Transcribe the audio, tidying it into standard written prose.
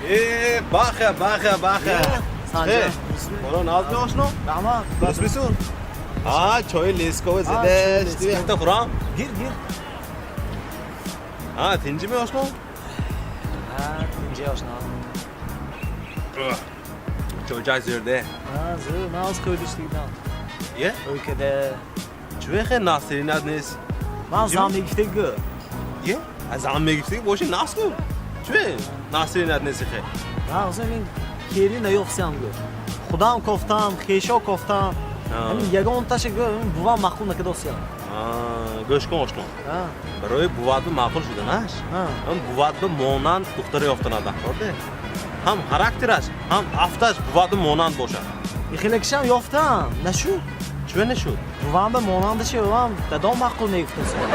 Э, баха, баха, баха. Санҷар. Ҳоло нағзми, ошно? Раҳмат. Дурустмисун? А, чои лесковый зида, шти якта хӯрам. Гир, гир. А, тинҷими, ошно? Ҳа, тинҷи, ошно. Чойчак зӯрде. Ҳа, зӯр, ман ҳоз хӯрдиштигидам. Е? Ӯйкада. Чӯ настроение т нест? Ман зан мегифтег гӯ. Е? А зан мегифтег боши, нас ку. Чӯ настроение т нест хе? Ман ҳозир мин келин наёфтиам гӯ. Худам кофтам, хешо кофтам. Ҳамин ягонташа гӯ, бувам маъқул накардосиям. Гӯш кун, ошно. Барои буватба маъқул шуданаш, ҳам буватба монанд духтара ёфтанад даркорде. Ҳам характераш, ҳам афташ буватба монанд бошад. Ихелекишам ёфтам, нашуд. Чӯ нашуд? Бувамба монандаша, бувам дадом маъқул мегуфтасиям.